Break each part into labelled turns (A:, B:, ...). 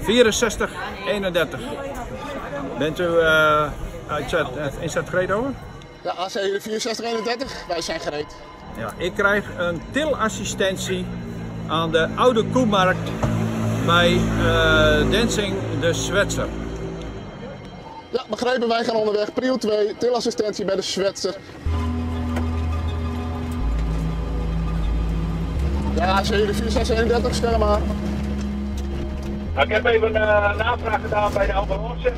A: 64 31. Bent u uh, uitzet, inzet gereed over?
B: Ja, AC 6431, wij zijn gereed.
A: Ja, ik krijg een tilassistentie aan de Oude Koemarkt bij uh, Dancing de Zwetser.
B: Ja, begrepen, wij gaan onderweg. Prio 2, tilassistentie bij de Zwetser. Ja, AC 4631, scherm maar.
A: Nou, ik heb even een uh, navraag gedaan bij de ambulance.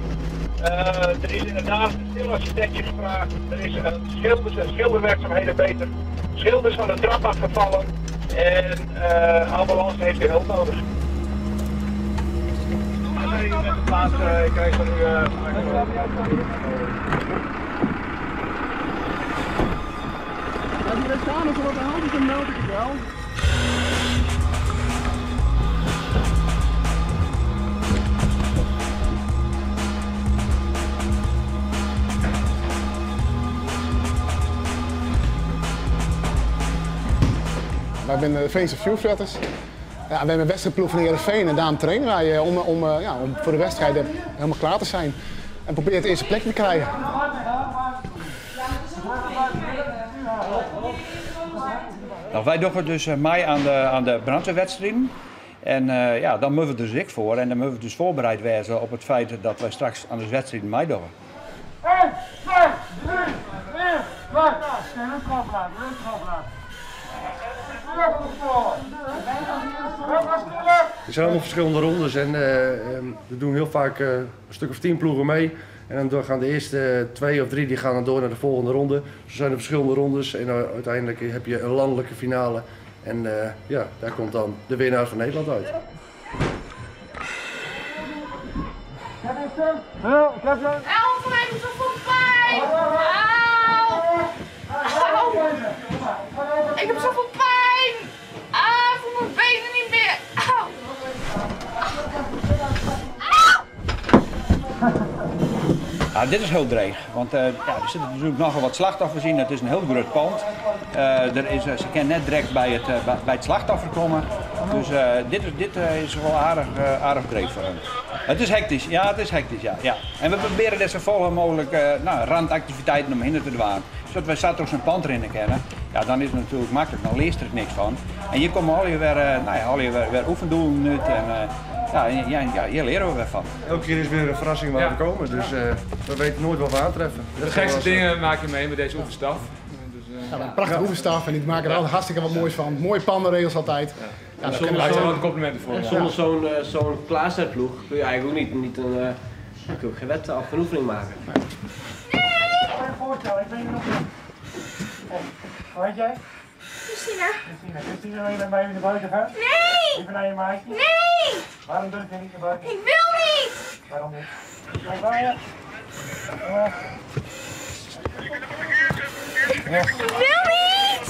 A: Uh, er is inderdaad een tilassistentie gevraagd. Er is een schilders en schilderwerkzaamheden beter. Schilders van de trap afgevallen en uh, ambulance heeft weer hulp nodig. Plaats, ik krijg van u.
B: Als je staan is er wat aan de hand is, dan meld ik het wel. Wij zijn de Veense Vuurfletters. Ja, we hebben een wedstrijdploeg van Heerenveen en daarom trainen wij om, om, ja, om voor de wedstrijden helemaal klaar te zijn. En proberen het eerste plekje te krijgen.
A: Nou, wij doen dus mee aan de, aan de brandweerwedstrijden. En uh, ja, dan moeten we dus ik voor en dan moeten we dus voorbereid wezen op het feit dat wij straks aan de wedstrijden meedoen.
C: 1, 2, 3, 4, 5. Rustig blijven, rustig blijven.
D: Er zijn allemaal verschillende rondes en we doen heel vaak een stuk of 10 ploegen mee. En dan gaan de eerste 2 of 3 die gaan dan door naar de volgende ronde. Zo zijn er verschillende rondes en uiteindelijk heb je een landelijke finale. En ja, daar komt dan de winnaar van Nederland uit.
E: Help mij, ik heb zoveel pijn! Auw! Auw! Ik heb zoveel pijn! Ah, ik voel mijn benen niet meer! Auw! Auw!
A: Ja, dit is heel dreig, want ja, er zitten natuurlijk nogal wat slachtoffers in. Het is een heel groot pand. Er is, ze kunnen net direct bij het slachtoffer komen. Dus dit is wel aardig, aardig dreig voor hen. Het is hectisch, ja, het is hectisch, ja. Ja. En we proberen dit zo vol mogelijk nou, randactiviteiten omheen te doen. Zodat wij zaterdag zo'n pand erin kennen. Ja, dan is het natuurlijk makkelijk, dan leest er niks van. En hier komen al je weer, nou ja, al je weer oefendoelen uit. En, ja, hier leren we weer van.
D: Elke keer is weer een verrassing waar we komen, dus we weten nooit wat we aantreffen.
F: De gekste dingen maak je mee met deze oefenstaf. Dus,
B: ja, een prachtige oefenstaf en die maken er altijd hartstikke wat moois van. Mooie pandenregels altijd.
F: Ja. Ja, daar zijn wat complimenten voor.
G: Ja. Zonder zo'n klaarzetploeg kun je eigenlijk ook niet een, kun je ook geen wedstrijd of een oefening maken.
C: Nee! Ik kan je voorstellen, ik ben hier nog niet. Hoe heet jij?
E: Christina.
C: Christina. Christina, wil je met mij naar buiten gaan?
E: Nee!
C: Even naar je maatje?
E: Nee!
C: Waarom durf je niet naar buiten?
E: Ik wil niet!
C: Waarom niet? Kijk waar je.
E: Ik wil niet!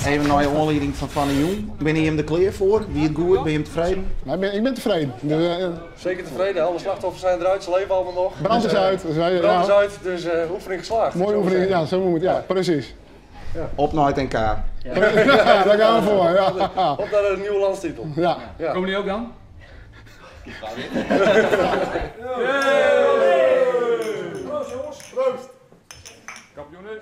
H: Even naar je aanleiding van Fanny Jong. Ben je hem er klaar voor? Wie het goed? Ben je hem tevreden?
B: Nou, ik ben tevreden. Dus,
D: Zeker tevreden. Alle slachtoffers zijn eruit. Ze leven allemaal nog.
B: Brand is uit. Dus wij,
D: brand is uit, dus oefening geslaagd.
B: Mooie oefening, ja, zo moet het. Ja, precies.
D: Ja.
H: Op naar het NK.
B: Ja. Ja, daar gaan we voor. Ja.
D: Op naar een nieuwe landstitel.
B: Ja.
D: Ja.
F: Komen die ook dan?
D: Proost jongens, proost!
F: Kampioenen!